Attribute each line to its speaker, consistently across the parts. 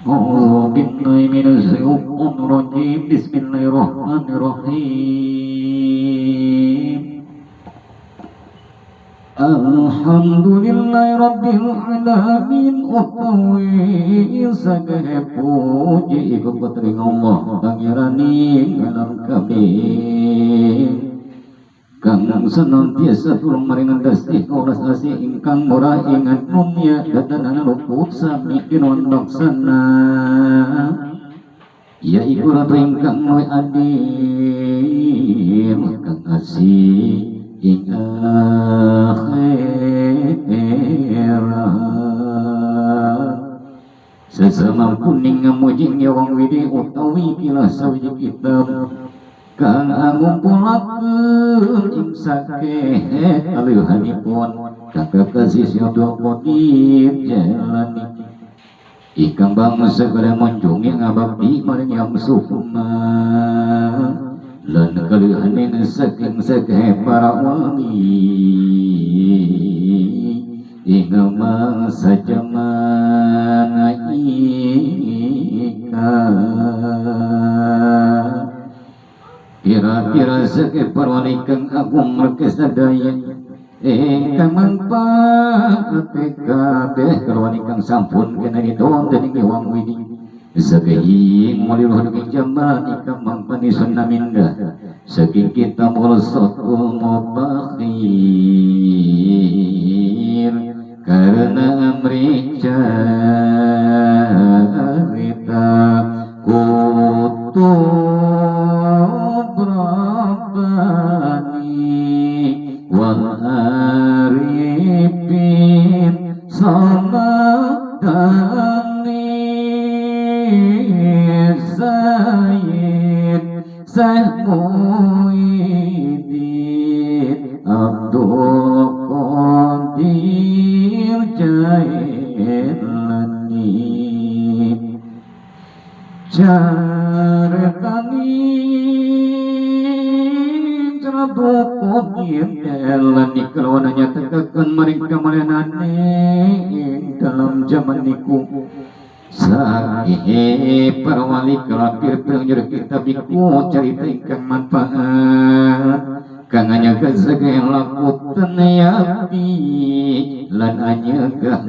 Speaker 1: A'udzu billahi minasy syaithanir rajim. Bismillahirrahmanirrahim. Alhamdulillahi rabbil alamin utawi saged puji iku putring Allah pangirani alam kabeh kang senantiasa tulung maring dasti kaulas asih ingkang murah ingat dunya dadanan luput sami kinon laksana ya iku ratu ingkang luwih adil kang asih ing akhirat sesama kuning ngamuji wong widi utawi kilah sawiji kitab kang ngumpulaken ing sakeh kalihhanipun kang kekasih Abdul Qadir Jailani ingkang bangsa kada munjungi ngabakti maring Yang Sukma lan kalihane saking sakeh para wali ing mangsa jaman ika kira-kira sakeh para wali kang agung merkesadaya ingkang manfaat kabeh wali kang sampun kena didon dening wong widi saking mulih ing jaman ingkang mangpani sunnah mindah saking kita mursatul mubakhir karena amri carita kutub rabbani wal arifin samadani Sayyid Syekh Muhyiddin Abdul Qadir Jailani caritani Abdul Qadir Jailani kelawan nyatakaken maring kamalyanane ing dalam jaman niku saking para wali kelapir penjuru kitab iku carita ingkang manfaat kang anyegah saged lakutan yati lan anyegah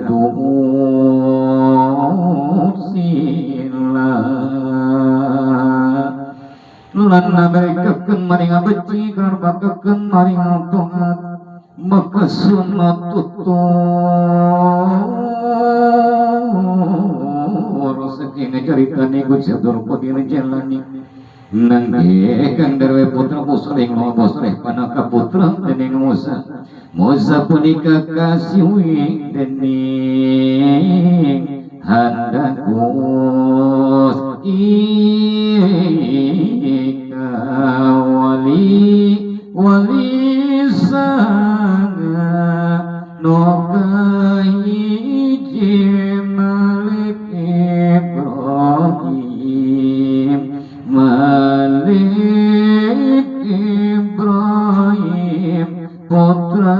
Speaker 1: sila lan nabarikaken maring becik lan bakaken maring tongat maka sunat tutur saking caritane Gusti Abdul Qadir Jailani nangge kang darwe putra Musa ing bosreh panaka putra dening Musa Musa punika kasiwi dening handakus ika wali wali sanga nokai Malik Ibrahim Malik Ibrahim putra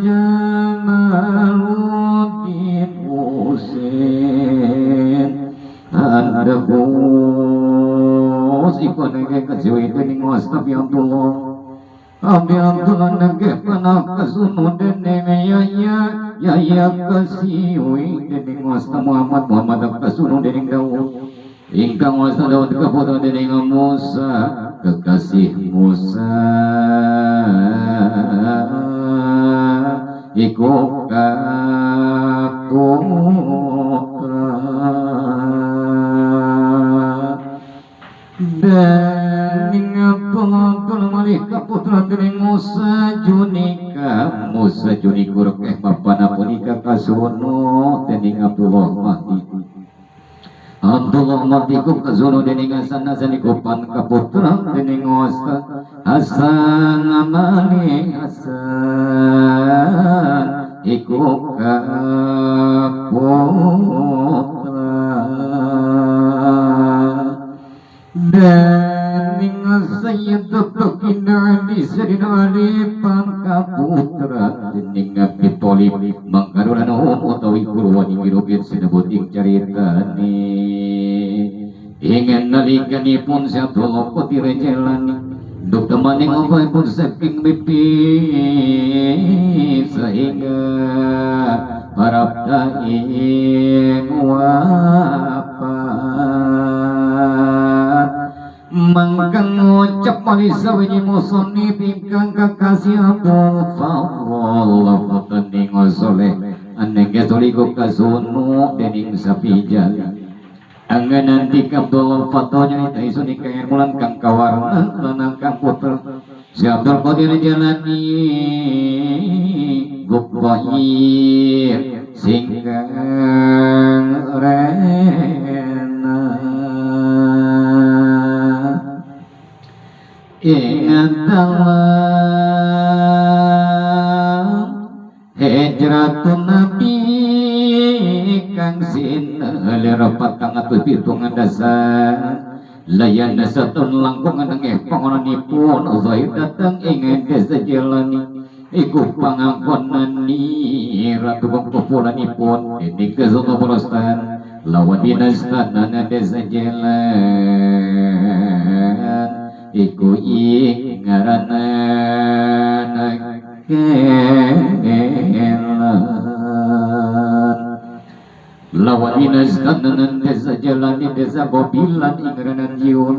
Speaker 1: Jamaluddin Husain handakus iku nangge kasiwi dening Mustafa Abdullah Abi Abdullah nangge panakasunu dening Yahya Yahya kasiwi dening Mustafa Muhammad Muhammad kasunu dening Daud ingkang wasta Daud kaputra dening Musa kekasih Musa iku kaputra dening Abdullah Malik kaputra dening Musa Junika Musa Junikur keh mapana punika kasunu dening Abdullah Mahdi Abdullah Mahdi ku kasunu dening Hasan Hasan iku pan kaputra dening Musa Hasan Malik Hasan iku kaputra dening Sayyid Tukin Ali Sayyidina Ali pangkaputra dening Abi Thalib mangkarulan utawi purwani wirugit sinebut wujud caritane ingin nalikanipun si Abdullah Qadir Jailani duk temani pun saking mimpi sehingga harap ing wafat mangkang ngucap malisa wini musoni pingkang kakasih Abu Fadl fataning soleh aneng gesoligo kazunu dening sapi jali angga nanti Abdul Fatah nyarita isun ikayan mulan kang kawarna lanang kang putra si Abdul Qadir Jalani gubbair singkang rena ingat dalam hijratun Nabi kang sinelir patang atus pitungan dasar layan dasatun langkung nengeh pangonanipun zahir datang ing desa Jelani iku pangangkonani ratu kumpulanipun ini kezono prostan lawan dinastanana desa Jelan iku ing ngaranana kelan lawan dinastanan desa Jelani desa Gobilan ing ngaranan Jiun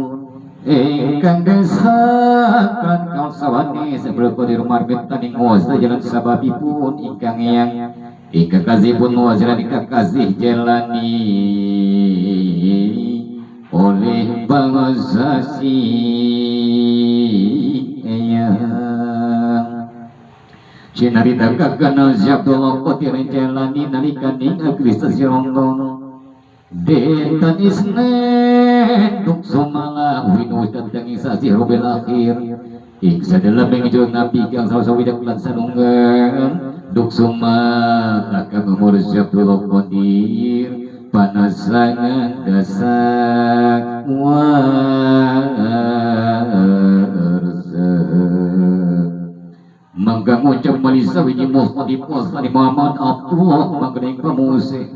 Speaker 1: ingkang desa kan kausawani sebelum kodir marbet taning wasa jalan sababipun ingkang yang ingkang kasihpun wajaran ingkang kasih Jelani oleh bangsa siang Cinarita kakana si Abdullah Qadir Jalani nalikaning Krista Sironggono Dentan Isnen duk sumala winu datang sasi robil akhir ing sadalam ing Nabi kang salah widak lan sanunggan duk sumala kang umur si Abdullah Qadir panasangan dasak mangga ngucap malisa wiji Mustafa Mustafa Muhammad Abdullah mangga pamusik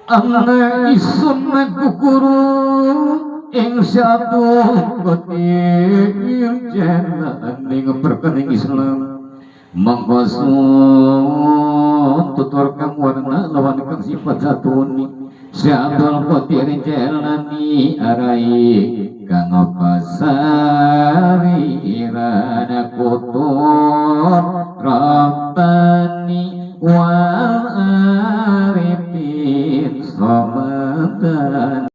Speaker 1: angna isun guru ing Abdul Qadir Jalani perkening Islam mangga sun tutur kang warna lawan kang sifat zatuni Si Abdul Qadir Jalani arai kang pasariran kutur Rabbani wal arifin somadan.